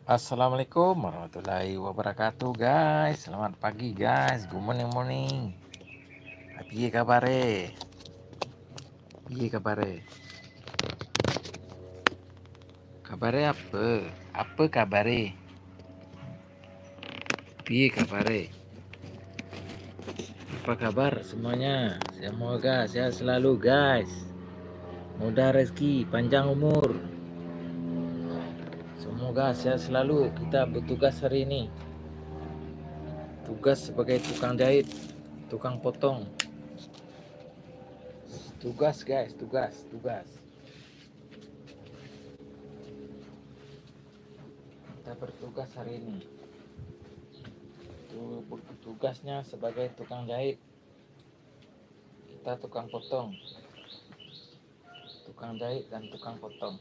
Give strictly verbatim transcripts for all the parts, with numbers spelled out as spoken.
Assalamualaikum warahmatullahi wabarakatuh, guys. Selamat pagi, guys. Good morning, morning. Apo kabar? Apo kabar? Kabar apa? Apa kabar? Apo kabar? Apa kabar semuanya? Semoga sehat selalu, guys. Mudah rezeki, panjang umur. Semoga sehat selalu. Kita bertugas hari ini. Tugas sebagai tukang jahit, tukang potong. Tugas, guys, tugas, tugas. Kita bertugas hari ini. Tu-, tugasnya sebagai tukang jahit. Kita tukang potong. Tukang jahit dan tukang potong.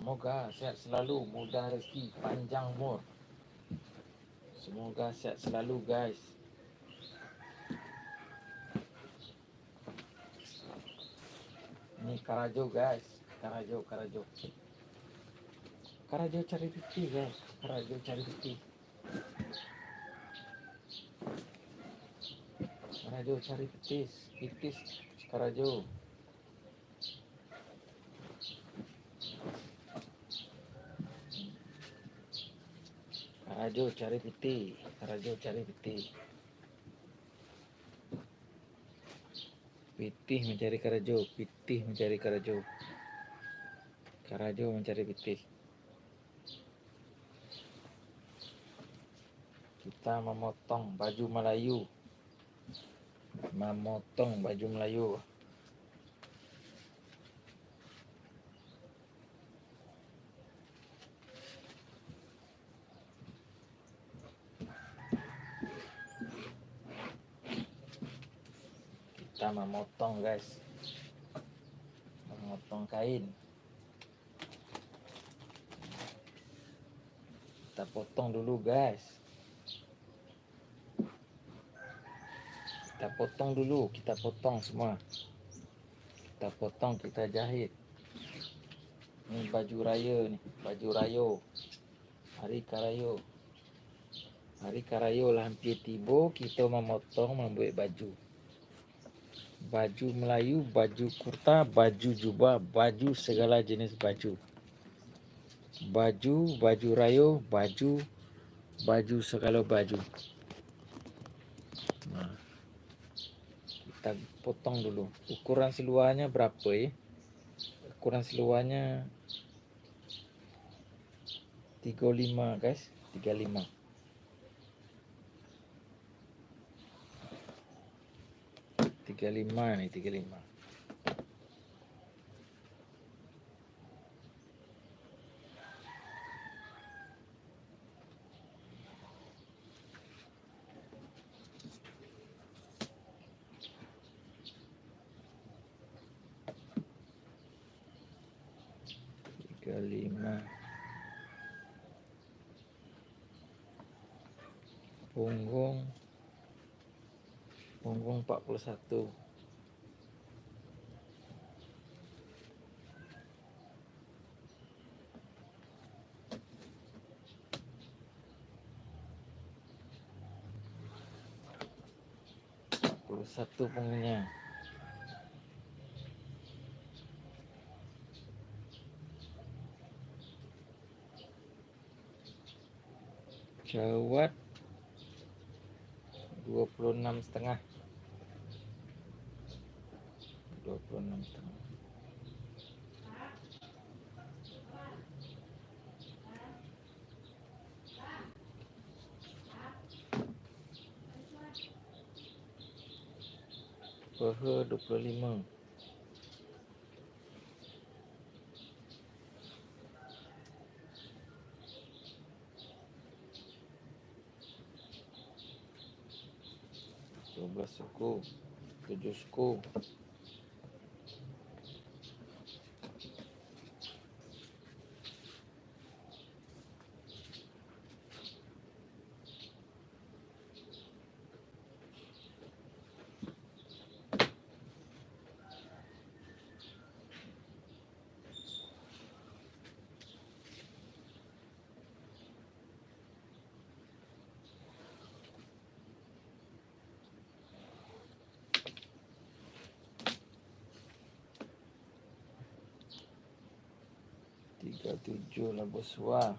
Semoga sehat selalu, mudah rezeki, panjang umur. Semoga sehat selalu, guys. Ini karajo, guys. Karajo, karajo. Karajo cari pitih, guys. Karajo cari pitih. Karajo cari pitih. Pitih karajo. Karajo cari pitih. Karajo cari pitih. Pitih mancari karajo, pitih mancari karajo. Karajo mancari pitih. Kita mamotong baju Malayu. Mamotong baju Malayu. Kita mamotong, guys. Mamotong kain. Kita potong dulu, guys. Kita potong dulu, kita potong semua. Kita potong, kita jahit. Ni baju rayo ni, baju rayo. Hari karayo. Hari karayo lah ampia tibo, kito mamotong, mambuek baju. Baju Melayu, baju kurta, baju jubah, baju segala jenis baju. Baju, baju rayo, baju, baju segala baju. Nah, kita potong dulu. Ukuran seluarnya berapa, eh? Ukuran seluarnya tiga lima, guys, tiga lima. Tiga lima ni, tiga lima. Tiga lima. Punggung, punggung empat puluh satu. Empat puluh satu punggungnya. Jawat dua puluh enam setengah. Dua puluh enam setengah. Paha dua puluh lima. Dua belas suku, tujuh suku. Tiga tujuh lah, bos. Wah.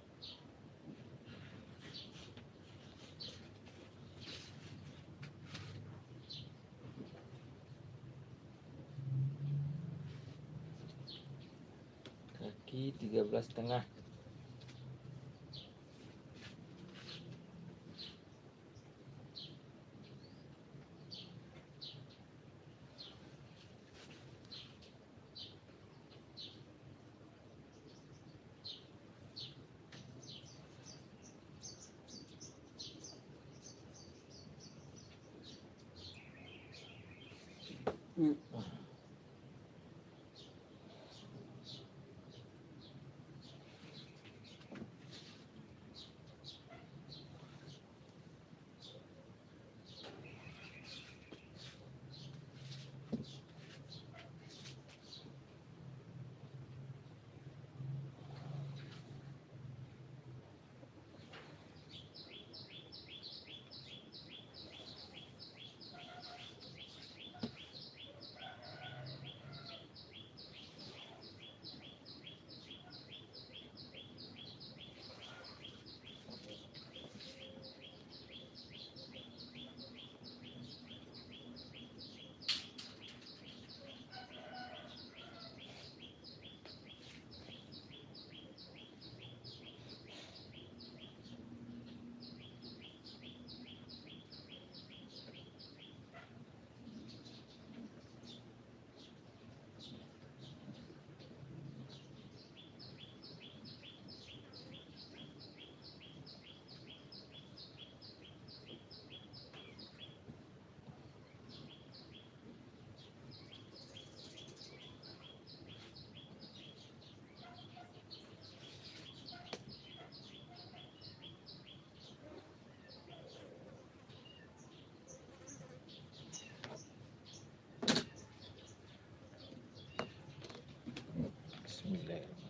Kaki tiga belas setengah. Bismillahirrahmanirrahim.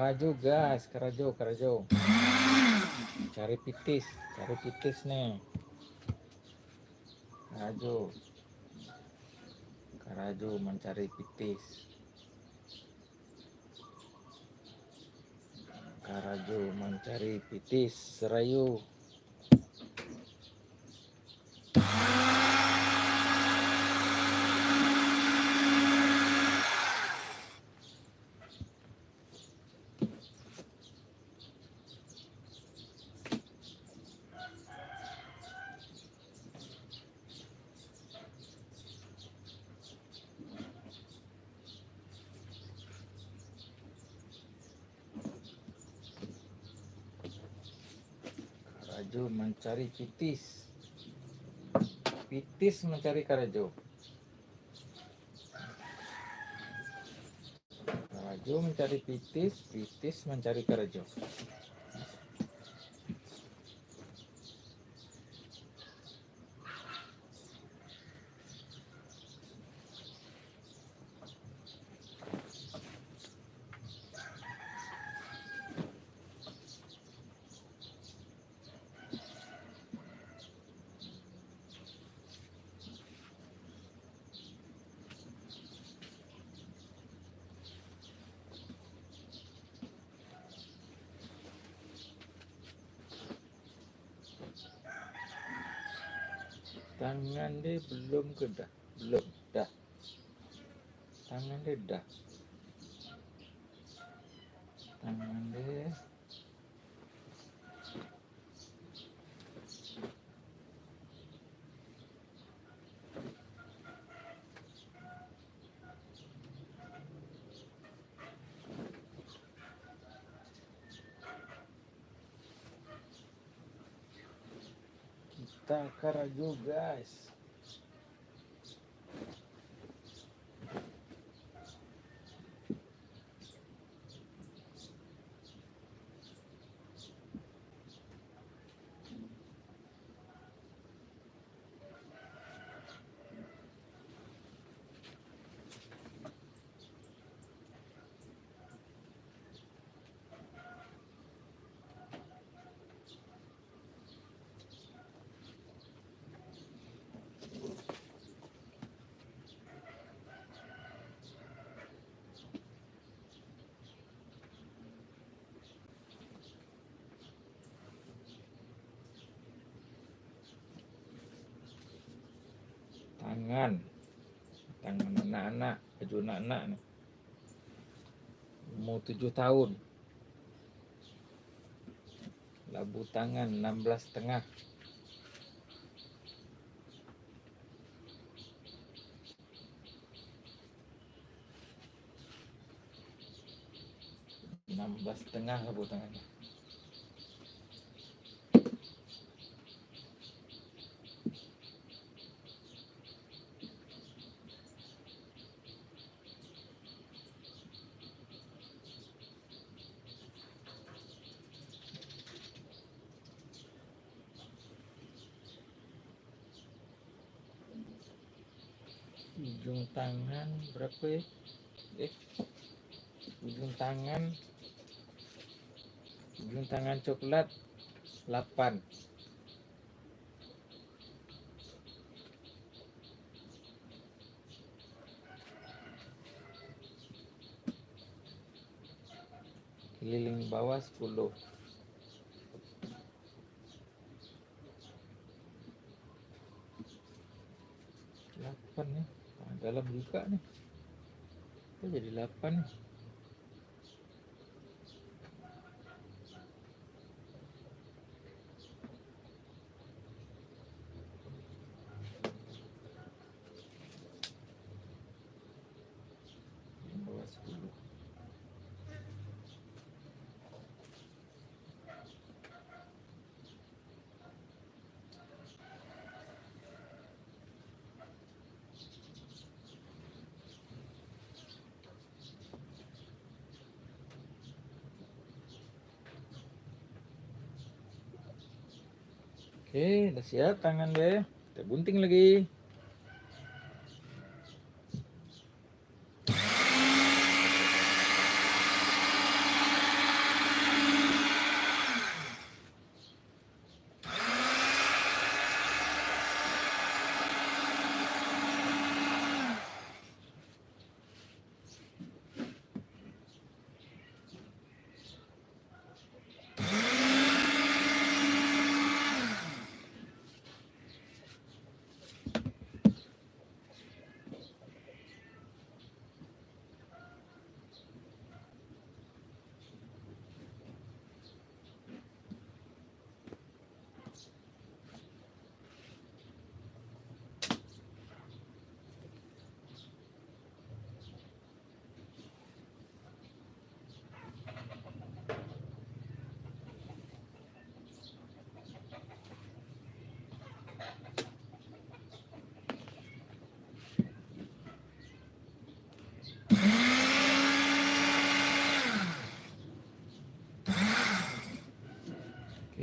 Karajo, guys, karajo, karajo. Cari pitis, cari pitis nih. Karajo. Karajo mancari pitis. Karajo mancari pitis sarayo. Karajo mancari pitis. Pitis mancari karajo. Karajo mancari pitis, pitis mancari karajo. Tangan deh belum ke dah? Belum, dah. Tangan deh dah. Tangan deh. Kita karajo, guys. Tangan. Tangan anak-anak, baju anak-anak ni. Umur tujuah tahun. Labu tangan enam belas setengah. Enam belas setengah labu tangannyo. Ujung tangan barapo, yo? Eh, ujung tangan, ujung tangan coklat, lapan. Keliling bawah, sepuluh. Lapan ni. Ah, dalam juga ni. Kok jadi lapan ni? Bawah sepuluh. Oke, udah siap tangan deh. Kita gunting lagi.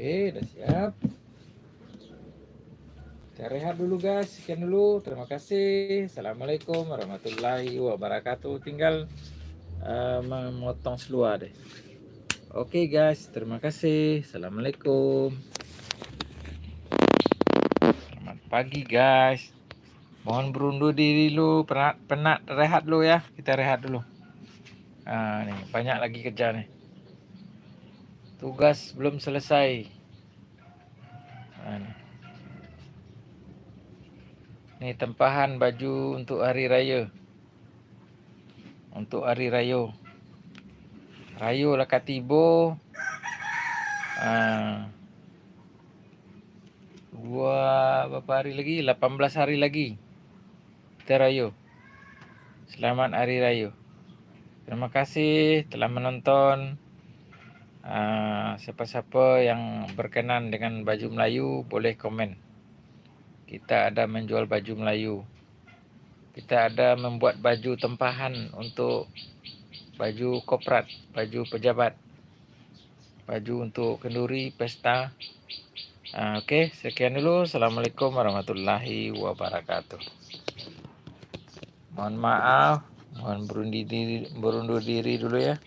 Oke, dah siap. Kita rehat dulu, guys. Sekian dulu. Terima kasih. Assalamualaikum warahmatullahi wabarakatuh. Tinggal uh, memotong seluar deh. Oke, guys, terima kasih. Assalamualaikum. Selamat pagi, guys. Mohon berundur diri dulu, penat, penat, rehat dulu ya. Kita rehat dulu. Ah, ni, banyak lagi kerja ni. Tugas belum selesai. Ah, ni. Ni tempahan baju untuk hari raya. Untuk hari rayo. Rayo lah ka tibo. Ah. Dua, berapa hari lagi? Lapan belas hari lagi. Kita rayo. Selamat Hari Rayo. Terima kasih telah menonton. Ah, siapa-siapa yang berkenan dengan baju Melayu, boleh komen. Kita ada menjual baju Melayu. Kita ada membuat baju tempahan untuk baju korporat, baju pejabat, baju untuk kenduri, pesta. Ah, oke, sekian dulu. Assalamualaikum warahmatullahi wabarakatuh. Mohon maaf, mohon berundur diri, berundur diri dulu ya.